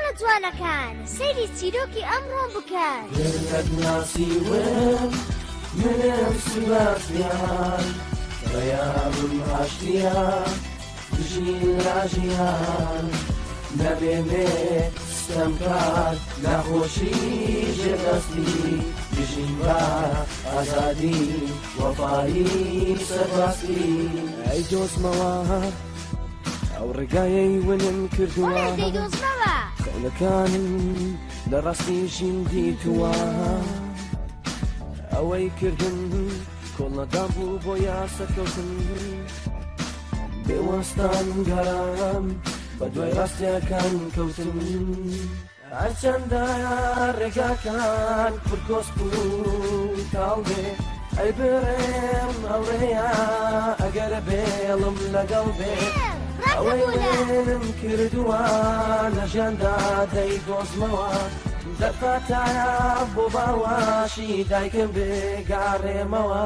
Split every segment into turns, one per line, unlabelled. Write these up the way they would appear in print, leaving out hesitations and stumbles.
کوڕە جوانەکان سەیری چیرۆکی ئەمڕۆم بکەن.
گەر ناسیوم منم سباستیان پەیامم ئاشتیە بژین لە ژیان نەمێنێ ستەمکار ناخۆشی ژێردەستی بژین بە ئازادی وەفایی سەرباستی ئەی دۆزمەوە ئەو ڕێگایەی ونم کردووە
بەڵێ دەیدۆزمەوە.
خەونەکانم لە ڕاستی ژین دیتووە ئەوەی کردم کۆڵنەدان بوو بۆ یاسەکەوتن بێوەستان گەڕام بە دوای ڕاستیەکان کەوتن هەرچەندە ڕێگاکان پرکۆسپ و تاڵ بێ ئەی بڕێم هاوڕێیە ئەگەر بێڵم لەگەڵ بێ ئەوەی وێنم کردووە لە ژیاندا دەیدۆزمەوە دەرفەتایە بۆ باوەشی دایکم بگەڕێمەوە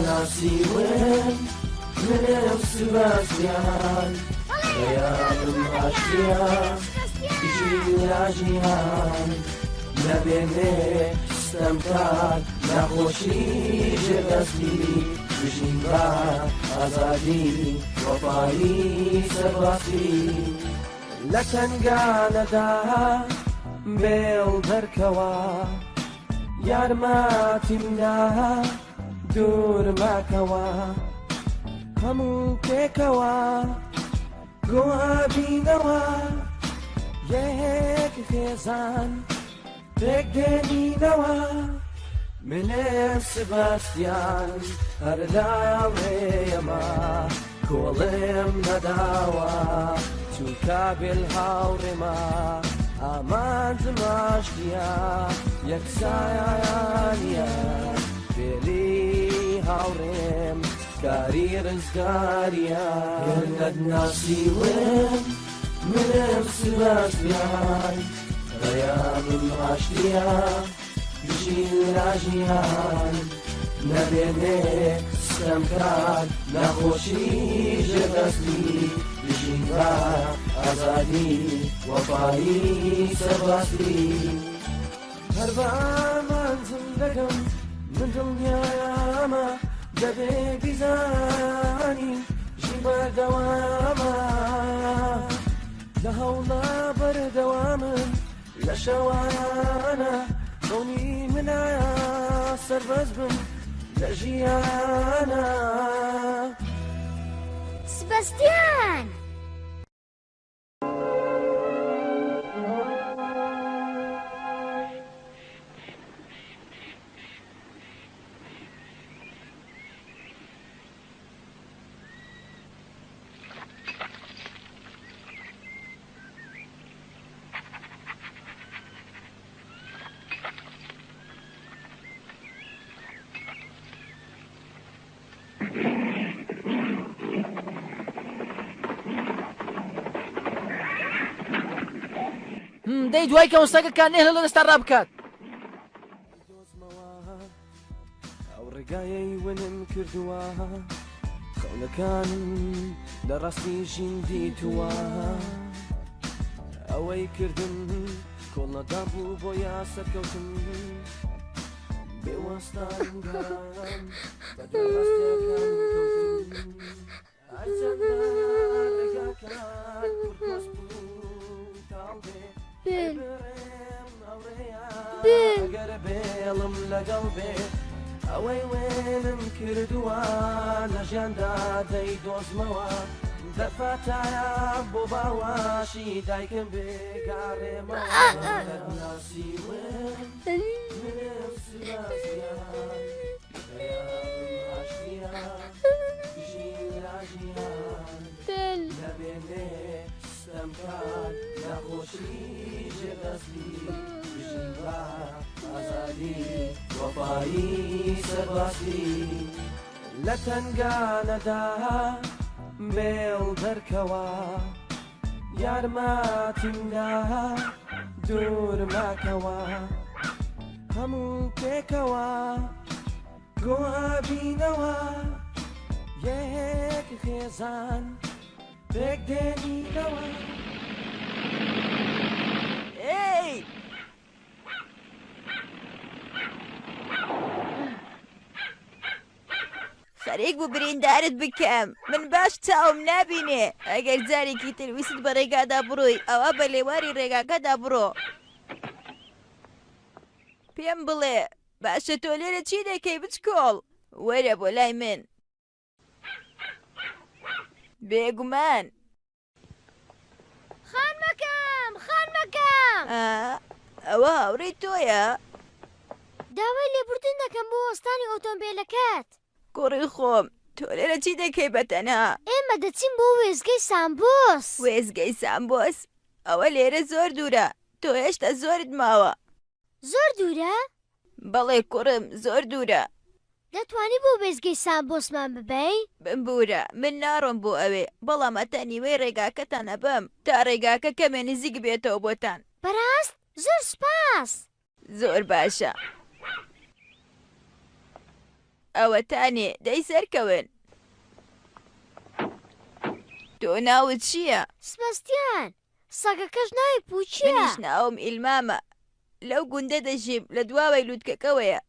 ناسیوم منم سباستیان پەیامم ئاشتیە بژین لە ژیان نەمێنێ ستەمکار ناخۆشی ژێردەستی بژین بە ئازادی وەفایی سەرباستی لە تەنگانەدا بێڵ دەرکەوە یارمەتیمدا دوور ماکەوە هەموو پێکەوە گۆبینەوە یەک خێزان پێک دێنینەوە منم سباستیان هەر لاوێیەمە کۆڵێم نەداوە چونکە بێل هاوڕێمە ئامانجم ئاشتیە یەکسانیە بێلی هاوڕێم کاری ڕزگاریە گەر نەتناسیوم منم سباستیان پەیامم ئاشتیە بژین لە ژیان نەمێنێ ستەمکار ناخۆشی ژێردەستی بژین بە ئازادی وەفایی سەرباستی هەر بە ئامانجم دەگەم من دڵنیامە دەبێ بیزانی ژین بەردەوامە لە هەوڵا بەردەوامم لە شەوانە خەونی منە سەربەست بم لە ژیانە.
سباستیان!
دەی دوای کەون سەگەکان نێهلە لە دەستا ڕابکات.
ئەو ڕێگایەی ونم کردووە خەونەکانم لە ڕاستی ژین دیتووە ئەوەی کردم کۆڵنەدان بوو بۆ یا سەرکەوتن بێوەستان گەڕام بە دوای ڕاستیەکان کەوتن هەرچەندە ڕێگاکان پڕکۆسپ و تاڵ بێ
بێل
بڕێم هاوڕێیان
بێل
ئەگەر بێڵم لەگەڵ بێ ئەوەی وێنم کردووە لە ژیاندا دەیدۆزمەوە دەرفەتایە بۆ باوەشی دایکم بگەڕێمەوە ناسیوم منم سباستیان پەیامم ئاشتیە بژین لە ژیان
بێل
نەمێنێ ستەمکار ناخۆشی ژێردەستی بژین بە ئازادی وەفایی سەرباستی لە تەنگانەدا بێڵ دەرکەوە یارمەتیمدا دوور ماکەوە هەموو پێکەوە گۆبینەوە یەک خێزان پێک دێنینەوە.
خەریک بوو بریندارت بکەم. من باش چاوم نابینێ. ئەگەر جارێکی تر ویستت بە ڕێگادا بڕۆی، ئەوا بە لێواری ڕێگاکەدا بڕۆ. پێم بڵێ، باشە تۆ لێرە چی دەکەی بچکۆڵ؟ وەرە بۆ لای من. بێگومان.
خانمەکەم! خانمەکەم!
ئا، ئەوە هاوڕێی تۆیە؟
داوای لێبوردن دەکەم بۆ وەستانی ئۆتۆمبێلەکەت.
کوڕی خۆم، تۆ لێرە چی دەکەی بە تەنها؟
ئێمە دەچین بۆ وێستگەی سامبۆس.
وێستگەی سامبۆس؟ ئەوە لێرە زۆر دوورە. تۆ هێشتا زۆرت ماوە.
زۆر دوورە؟
بەڵێ کوڕم، زۆر دوورە.
دەتوانی بۆ وێستگەی سامبۆسمان ببەی؟
بمبوورە، من ناڕۆم بۆ ئەوێ، بەڵام هەتا نیوەی ڕێگاکەتان ئەبەم، تا ڕێگاکە کەمێ نزیک بێتەوە بۆتان.
بەڕاست؟ زۆر سوپاس!
زۆر باشە. ئەوەتانێ، دەی سەرکەون. تۆ ناوت چییە؟
سباستیان. سەگەکەش ناوی پووچییە.
منیش ناوم ئیلمامە. لەو گوندە دەژیم لە دواوەی لووتکەکەوەیە.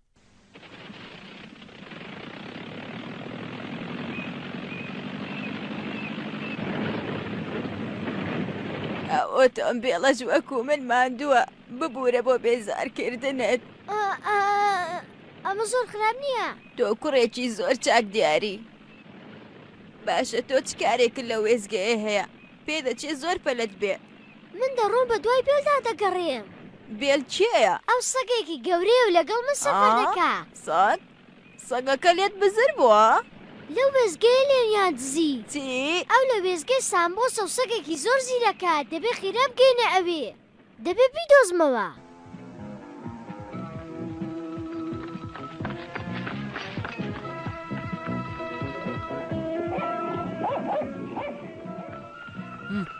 ئەو ئۆتۆمبێڵەش وەکوو من ماندووە. ببوورە بۆ بێزارکردنت.
ئەمە زۆر خراپ نییە.
تۆ کوڕێکی زۆر چاک دیاری. باشە تۆ چ کارێکت لەو وێستگەیە هەیە؟ پێدەچێ زۆر پەلەت بێ.
من دەڕۆم بە دوای بێلدا دەگەڕێم.
بێل کێیە؟
ئەو سەگێکی گەورەیە و لەگەڵ من سەفەر دەکا.
سەگ؟ سەگەکە لێت بزر بووە؟
لەو وێستگەیە لێیان دزی.
چی؟
ئەو لە وێستگەی سامبۆسە و سەگێکی زۆر زیرەکە، دەبێ خیرا بگەینە ئەوێ. دەبێ بیدۆزمەوە.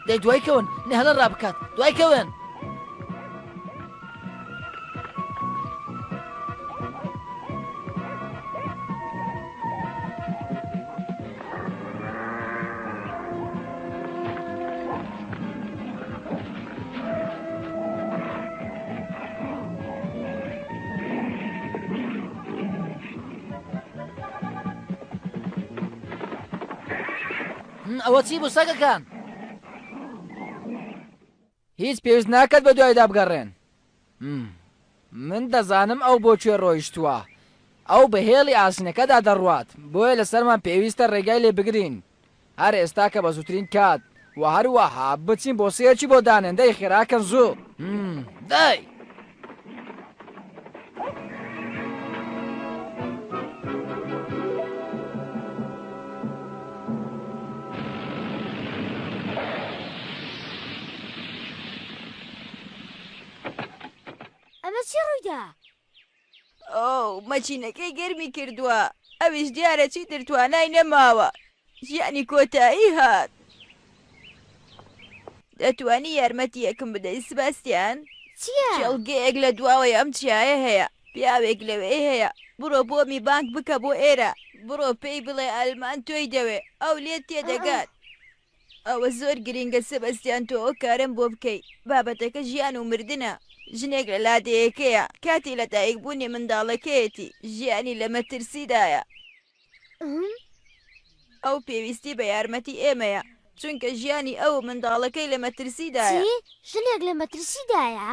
دەی دوای کەون نەهێڵن ڕابکات دوای کەون. ئەوە چی بوو سەگەکان؟ هیچ پێویست ناکات بە دوایدا بگەڕێن. من دەزانم ئەو بۆ کوێ ڕۆیشتووە. ئەو بە هێڵی ئاسنەکەدا دەڕوات، بۆیە لەسەرمان پێویستە ڕێگای لێ بگرین. هەر ئێستا کە بە زووترین کات، وە هەروەها بچین بۆسەیەکی بۆ دانێن، دەی خێراکەن زوو. دەی!
ئەمە چی ڕوویدا؟
ئۆو مەکینەکەی گەرمی کردووە ئەویش دیارە چیتر توانای نەماوە ژیانی کۆتایی هات. دەتوانی یارمەتییەکم بدەی سباستیان؟
چییە؟
کێڵگەیەک لە دواوەی ئەم چیایە هەیە پیاوێک لەوێ هەیە بڕۆ بۆمی بانگ بکە بۆ ئێرە بڕۆ پێی بڵێ ئەلمان تۆی دەوێ ئەو لێت تێدەگات. ئەوە زۆر گرینگە سبەستیان تۆ ئەو کارەم بۆ بکەی بابەتەکە ژیان و مردنە ژنێک لە لادێیەکەیە کاتی لە دایک بوونی منداڵەکەیەتی ژیانی لە مەترسیدایە ئەو پێویستی بە یارمەتی ئێمەیە چونکە ژیانی ئەو و منداڵەکەی لە مەترسیدایە.
چی؟ ژنێک لە مەترسیدایە؟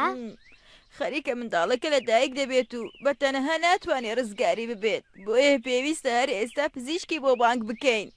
خەریکە منداڵەکە لە دایک دەبێت و بە تەنها ناتوانێ ڕزگاری ببێت بۆیە پێویستە هەر ئێستا پزیشکی بۆ بانگ بکەین.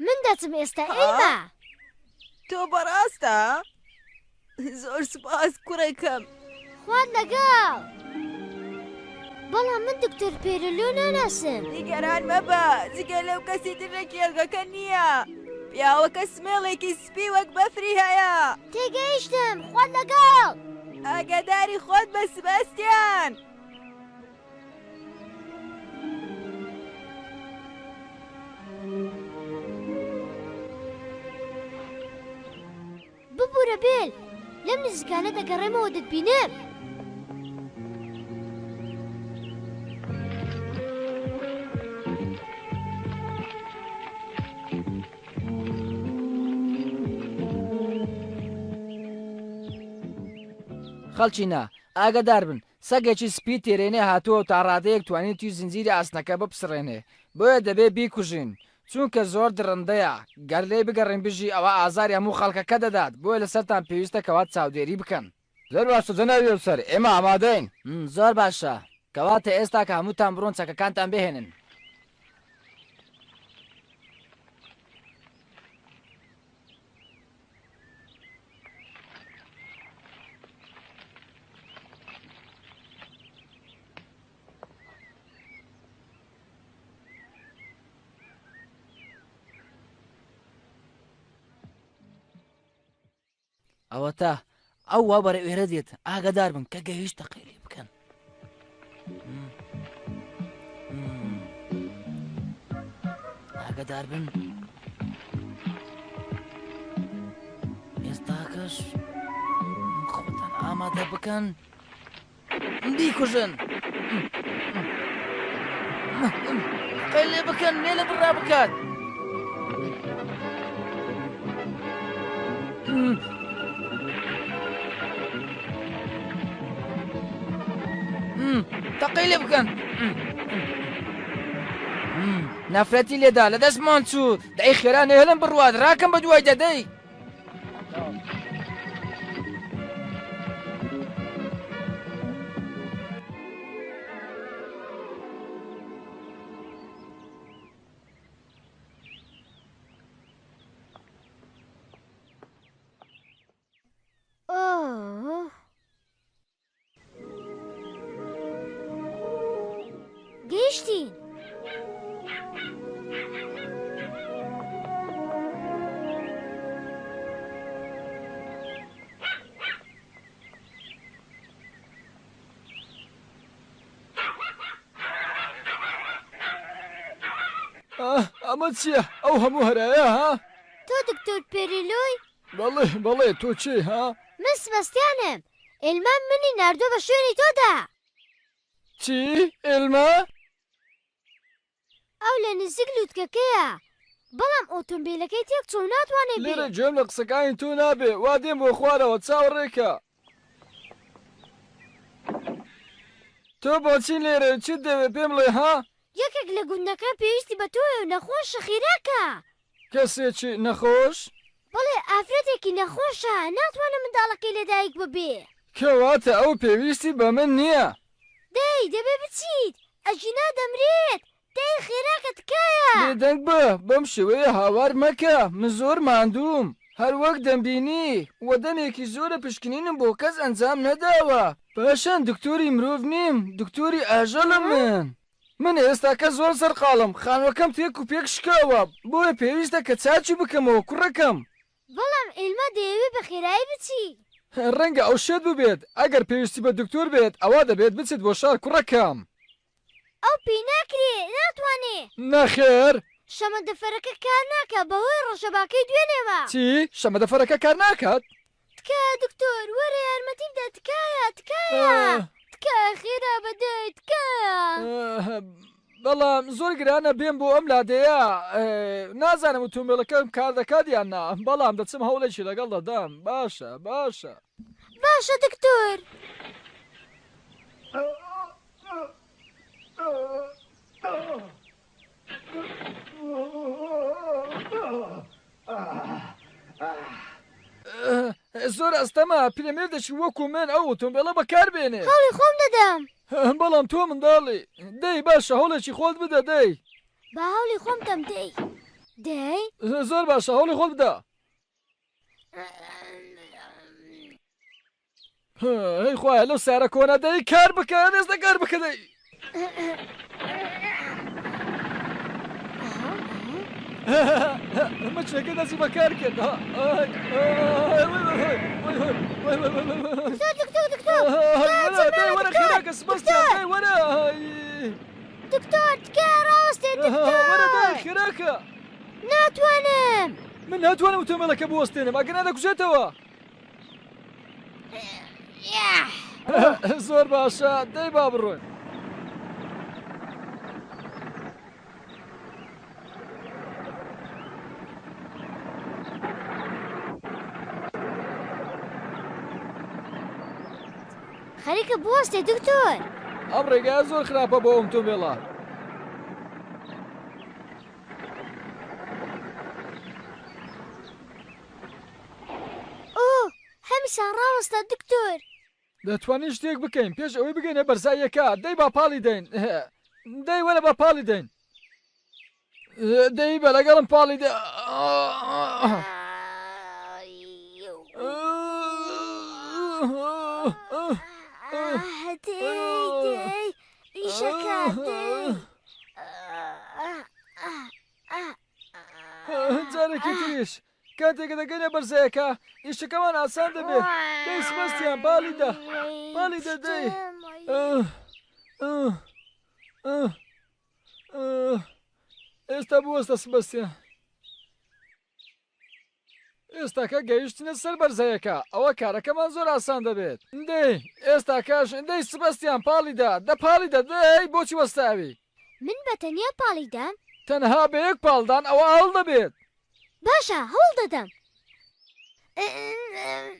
من دەچم ئێستا ئێمە
تۆ بەڕاستە زۆر سوپاس کوڕەکەم.
خوات لەگەڵ. بەڵام من دکتۆر پێرلۆ ناناسم.
نیگەران مەبە، جگە لەو کەسی تر لە کێڵگەکە نییە. پیاوەکە سمێڵێکی سپی وەک بەفری هەیە.
تێگەیشتم، خوات لەگەڵ.
ئاگاداری خۆت بە سباستیان.
ببورە بێل، لەم نزیکانە دەگەڕێمەوە دەتبینم.
خەڵکینە، ئاگەدار بن، سەگێکی سپی تێرێنێ هاتووە و تا ڕادەیەک توانیویەتی زنجیری ئاسنەکە بپچڕێنێ، بۆیە دەبێ بیکوژین، چونکە زۆر دڕندەیە، گەر لێی بگەڕێن بژی ئەوا ئازاری هەموو خەڵکەکە دەدات، بۆیە لەسەرتان پێویستە کەوا چاودێری بکەن. زۆر باشە جەنابی ئەفسەر، ئێمە ئامادەین. زۆر باشە، کەواتە ئێستاکە هەمووتان بڕۆن چەکەکانتان بهێنن. ئەوەتا ئەو وا بەرە ئێرە دێت ئاگادار بن کە گەیشت تەقەی لێ بکەن. ئاگادار بن ئێستاکەش خۆتان ئامادە بکەن. بیکوژن تەقەی لێ بکەن مێلە بڕا بکات. تەقەی لێ بکەن نەفرەتی لێدا لە دەستمان چوو دەی خێرا نێهلم بڕوات ڕاکەم بە دوای دەدەی.
ئۆه. گەیشتین.
ئەمە چییە؟ ئەو هەموو هەرایە ها؟
تۆ دکتۆر پێریلۆی؟
بەڵێ بەڵێ تۆ کێی ها؟
من سبەستیانم. ئێلما منی ناردووە بە شوێنی تۆدا.
چی؟ ئێلما؟
ئەو لە نزیک لووتکەکەیە، بەڵام ئۆتۆمبیلەکەی تێکچووە و ناتوانێ بێ.
لێرە گوێم لە قسەکانی تۆ نابێ، وا دێم بۆ خوارەوە، چاوەڕێکە. تۆ بۆچی لێرەی و چیت دەوێ پێم بڵێ ها؟
یەکێک لە گوندەکان پێویستی بە تۆیە و نەخۆشە، خێراکە.
کەسێکی نەخۆش؟
بەڵێ ئافرەتێکی نەخۆشە ناتوانێ منداڵەکەی لەدایک ببێ.
کەواتە ئەو پێویستی بە من نییە.
دەی دەبێ بچیت ئەگینا دەمرێت دەی خێراکە تکایە.
بێدەنگ بە بەم شێوەیە هاوار مەکە من زۆر ماندووم هەر وەک دەمبینی وە دەمێکی زۆرە پشکنینم بۆ کەس ئەنجام نەداوە پاشان دکتۆری مرۆڤ نیم دکتۆری ئاژەڵم من. من ئێستاکە زۆر سەرقاڵم، خانوەکەم تێک و پێک شکاوە، بۆیە پێویستە کە چاکی بکەمەوە کوڕەکەم.
بەڵام ئێلما دەیەوێت بە خێرایی بچی.
ڕەنگە ئەو شێت بووبێت، ئەگەر پێویستی بە دکتۆر بێت ئەوا دەبێت بچێت بۆ شار کوڕەکەم.
ئەو پێی ناکرێ، ناتوانێ.
نەخێر.
شەمەندەفەرەکە کار ناکات بەهۆی ڕەشەباکەی دوێنێوە.
چی؟ شەمەندەفەرەکە کار ناکات؟
تکایە دکتۆر وەرە یارمەتیم دە تکایە تکایە تکایە خێرا بە دەی تکایە.
بەڵام زۆر گرانە بێم بۆ ئەم لادێیە نازانم ئوتومبێلەکەم کار دەکات یان نا بەڵام دەچم هەوڵێکی لەگەڵ دەدەم باشە باشە.
باشە دکتۆر.
زۆر ئەستەمە پیرەمێردێکی وەکو من ئەو ئۆتۆمبێلە بەکار بێنێ.
هەوڵی خۆم دەدەم.
بەڵام تۆ منداڵی. دەی باشە هەوڵێکی خۆت بدە دەی.
با هەوڵی خۆم دەم دەی دەی.
زۆر باشە هەوڵی خۆت بدە. هەی خوایە لەو سارە کۆنە دەی کار بکە ئێستا کار بکە دەی. مەچنەکە دەستی بەکار کرد.
دکتۆر دکتۆر دکتۆر
وەرە دەی وەرە خێراکە سبەستیان دەی وەرە.
دکتۆر تکایە ڕاوەستێ
وەرە دەی
دکتۆر
خێراکە.
ناتوانم.
من ناتوانم ئۆتۆمبێلەکە بوەستێنم ئەگەرنا دەکوژێتەوە. زۆر باشە دەی با بڕۆین.
خەریکە بوەستێ دکتۆر.
ئەم ڕێگایە زۆر خراپە بۆ ئۆتۆمبێلە.
ئۆ هەمیسان ڕاوەستا دکتۆر.
دەتوانین شتێک بکەین پێش ئەوەی بگەینە بەرزاییەکە دەی با پاڵی دەین دەی وەرە با پاڵی دەین دەی بە لەگەڵم پاڵی دە.
دەی دەی ئیشەکە دەی.
جارێکی تریش کاتێک دەگەینە بەرزایەکە ئیشەکەمان ئاسان دەبێت دەی سبەستیان پاڵی دە پاڵی دە دەی ئێستا بوەستە سبەستیان ئێستاکە گەیشتنە سەر بەرزایەکە ئەوە کارەکەمان زۆر ئاسان دەبێت دەی ئێستاکەش دەی سبەستیان پاڵی دا دە پاڵی دە دەی بۆچی وەستاوی؟
من بە تەنیا پاڵی دام؟
تەنها بە یەک پاڵدان ئەوە هەڵ دەبێت.
باشە هەوڵ دەدەم.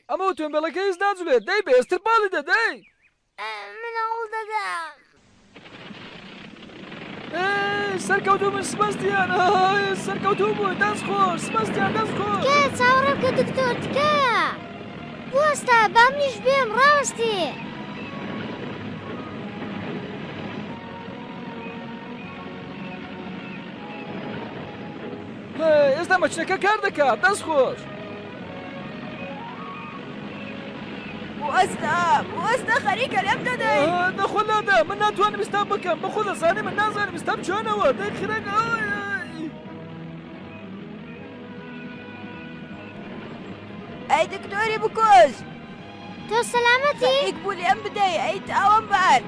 ئەمە ئۆتۆمبێلەکە هیچ ناجولێت دەی بەهێزتر پاڵی دە دەی.
من هەوڵ دەدەم.
ئێ سەرکەوتوو بن سبەستیان ئای سەرکەوتوو بووی دەست خۆش سبەستیان دەست خۆش.
تکایە چاوەڕێ بکە دکتۆر تکایە بوەستە با منیش بێم ڕاوەستێ.
ئێستا مەچنەکە کار دەکات دەست خۆش.
وەستا وەستا خەریکە لێم دەدەی.
دەخۆ لادە من ناتوانم ئیستا بکەم بەخۆ دەزانی من نازانم ئیستا بچۆنەوە دەی خرەک
ئەی دکتۆری بکوژ
تۆ سەلامەتی؟
خەریک بوو لێم بدەی ئەی تاوانبار.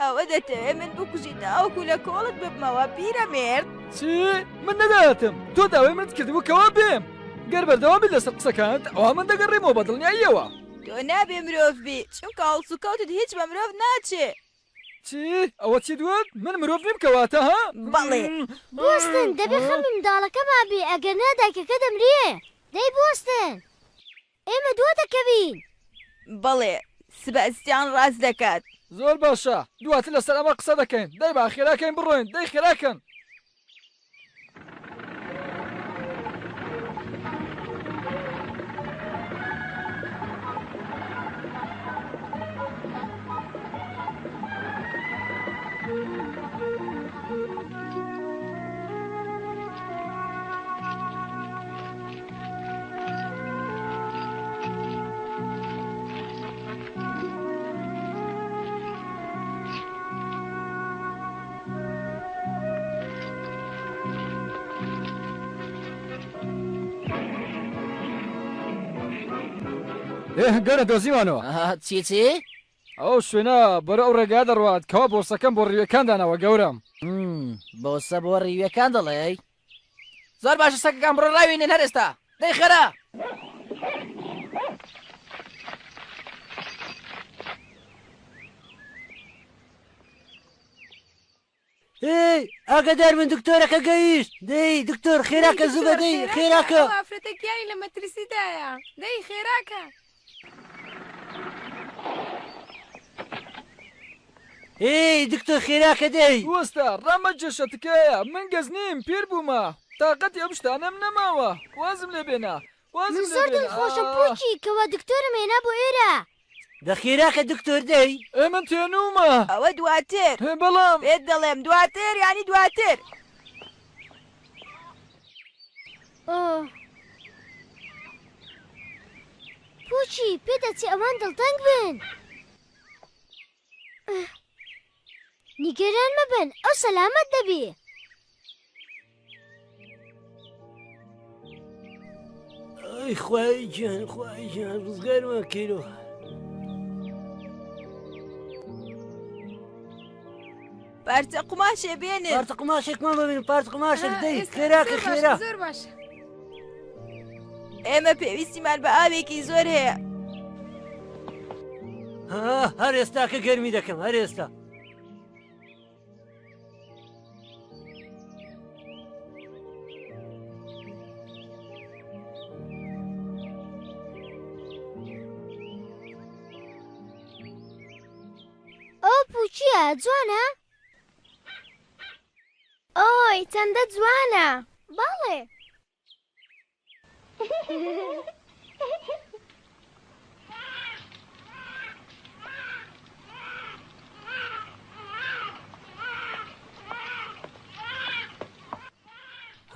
ئەوە دەتەوێ من بکوژی تاوەکو لە کۆڵت ببمەوە پیرەمێرد؟
چی؟ من نەدەهاتم تۆ داوای منت کردبوو کەوا بێم گەر بەردەوام بیت لەسەر قسەکانت ئەوا من دەگەڕێمەوە بە دڵنیاییەوە.
تۆ نابێ مرۆڤ بی چونکە هەڵسوکەوتت هیچ بە مرۆڤ ناچێ.
چی؟ ئەوە چیت وت؟ من مرۆڤ نیم کەواتە ها؟
بەڵێ.
بوەستن دەبێ خەمی منداڵەکەمان بێ ئەگەر نا دایکەکە دەمرێ دەی بوەستن. ئێمە دوا دەکەوین.
بەڵێ، سباستیان ڕاست دەکات.
زۆر باشە، دواتر لەسەر ئەمە قسە دەکەین. دەی با خێراکەین بڕۆین، دەی خێراکەن. ئێ گەورە دۆزیمانەوە.
چی چی؟
ئەو شوێنە بەرەو ئەو ڕێگایە دەڕوات کەوا بۆسەکەم بۆ ڕیوێکان داناوە گەورەم.
بۆسە بۆ ڕیوێکان دەڵێی؟ زۆر باشە سەگەکان بڕۆ ڕاوینن هەر ئێستا دەی خێرا.
هێی ئاگادار بن دکتۆرەکە گەیشت دەی دکتۆر خێراکە زوو بە دەی خێراکە.
ئەو ئافرەتە گیانی لە مەترسیدایە دەی خێراکە.
هێی دکتۆر خێراکە دەی.
وەستا ڕامەکێشە تکایە من گەس نیم پیر بوومە تاقەتی ئەم شتانەم نەماوە وازم لێ بێنە وازم
من
لێ
زۆر
بێنە
دڵخۆشم
ئاه.
پووچی کەوا دکتۆرم هێنا بۆ ئێرە.
دە خێراکە دکتۆر دەی.
ئێ من تێنوومە.
ئەوە دواتر.
هێ بەڵام.
پێت دەڵێم دواتر یانی دواتر.
ئۆه پووچی پێدەچێ ئەوان دڵتەنگ بن. نیگەران مەبن ئەو سەلامەت دەبی.
ئەی خوای گیان خوای گیان ڕزگارمان کەیرەوە.
پارچە قوماشێ بێنن.
پارچە قوماشێکمان ببین پارچە قوماشێک دەی خێراکە خێرا.
زۆر باشە.
ئێمە پێویستیمان بە ئاوێکی زۆر هەیە.
هەر ئێستا کە گەرمی دەکەم هەر ئێستا.
ئەو پوچیە جوانە؟
ئۆی چەندە جوانە.
بەڵێ.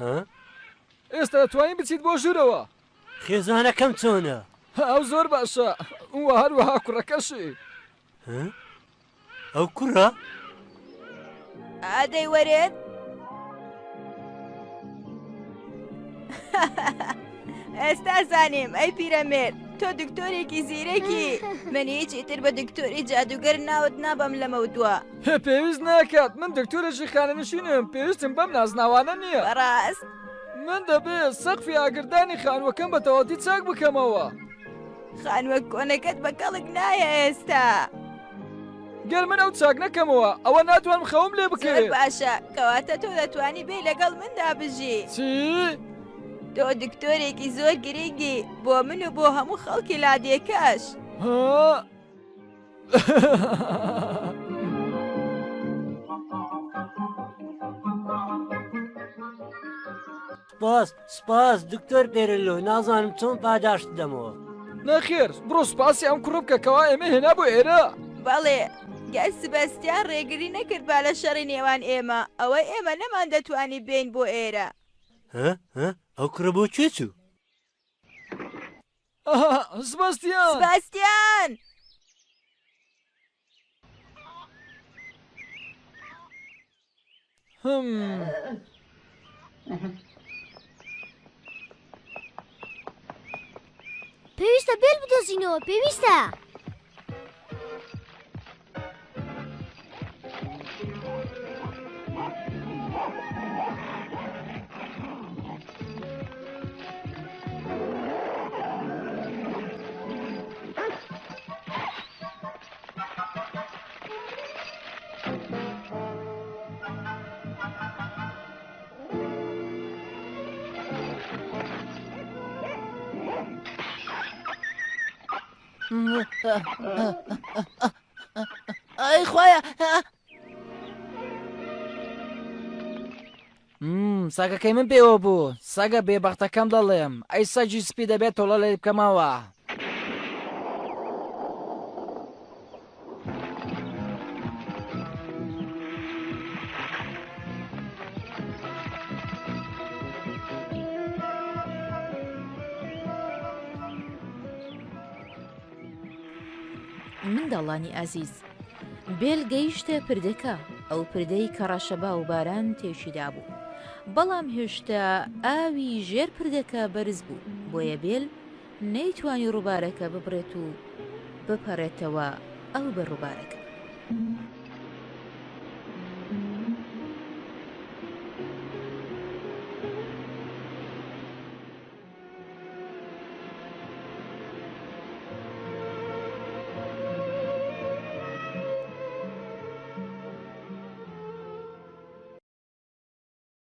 ها؟
ئێستا دەتوانی بچیت بۆ ژوورەوە.
خێزانەکەم چۆنە؟
ئەو زۆر باشە و هەروەها کوڕەکەشی.
ها؟ ئەو کوڕە؟
ئادەی وەرێت؟ ئێستا زانیم ئەی پیرەمێرد تۆ دکتۆرێکی زیرەکی من هیچی تر بە دکتۆری جادوگەر ناوت نابەم لەمە دووە
پێویست ناکات من دکتۆرێکی خانەنشینم پێویستم بەم نازناوانە نییە
بەڕاست
من دەبێت سەقفی ئاگردانی خانووەکەم بە تەواوەتی چاک بکەمەوە.
خانووە کۆنەکەت بە کەڵک نایە ئێستا.
گەر من ئەو چاک نەکەمەوە ئەوە ناتوانم خەوم لێ
زۆر
بکەوێت.
باشە کەواتە تۆ دەتوانی بێی لەگەڵ مندا بژی.
چی؟
تۆ دکتۆرێکی زۆر گرنگی بۆ من و بۆ هەموو خەڵکی لادێکەش.
ها؟
سپاس سپاس دکتۆر پێرلۆ نازانم چۆن پاداشت دەمەوە.
نەخێر بڕۆ سوپاسی ئەم کوڕە بکە کەوا ئێمەی هێنا بۆ ئێرە.
بەڵێ گەر سبەستیان ڕێگری نەکردبا لە شەڕی نێوان ئێمە ئەوە ئێمە نەماندەتوانی بێین بۆ ئێرە.
هە هە ئەو کوڕە بۆ کوێ چوو؟
سباستیان!
سباستیان!
هم.
پێویستە بێل بدۆزینەوە پێویستە.
ئەی خوایە سەگەکەی من پێوە بوو سەگە بێبەختەکەم دەڵێم ئەی سەگی سپی دەبێت تۆڵە لێ بکەمەوە.
منداڵانی ئازیز، بێل گەیشتە پردەکە، ئەو پردەی کە ڕەشەبا و باران تێکیدابوو. بەڵام هێشتا ئاوی ژێر پردەکە بەرز بوو، بۆیە بێل نەیتوانی ڕووبارەکە ببڕێت و بپەڕێتەوە ئەو بەر ڕووبارەکە.